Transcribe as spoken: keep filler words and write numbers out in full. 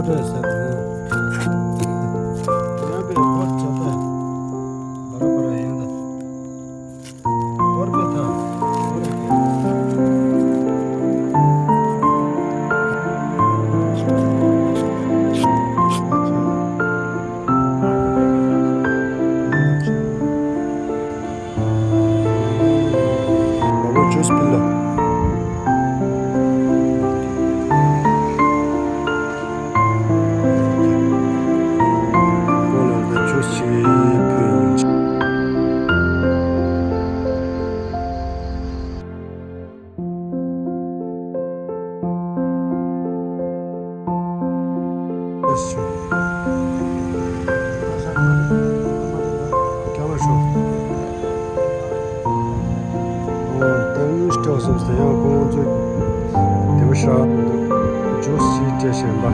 ཡོད་ས་དང་། ཡང་པའི་བར་བྱ་ད། བར་བར་ཡང་ད། བར་པའི་ད། བར་པའི། Baba juice pila. Kola da juice chi pila. ད་ཡུས་སྤྲོ་སོང་ཟེར་ཡང་ཁོང་ཚོས་དེ་བ་ཤ་འདུག་ཇུས་ཞིག་སྤྲད་བཞིན་པ།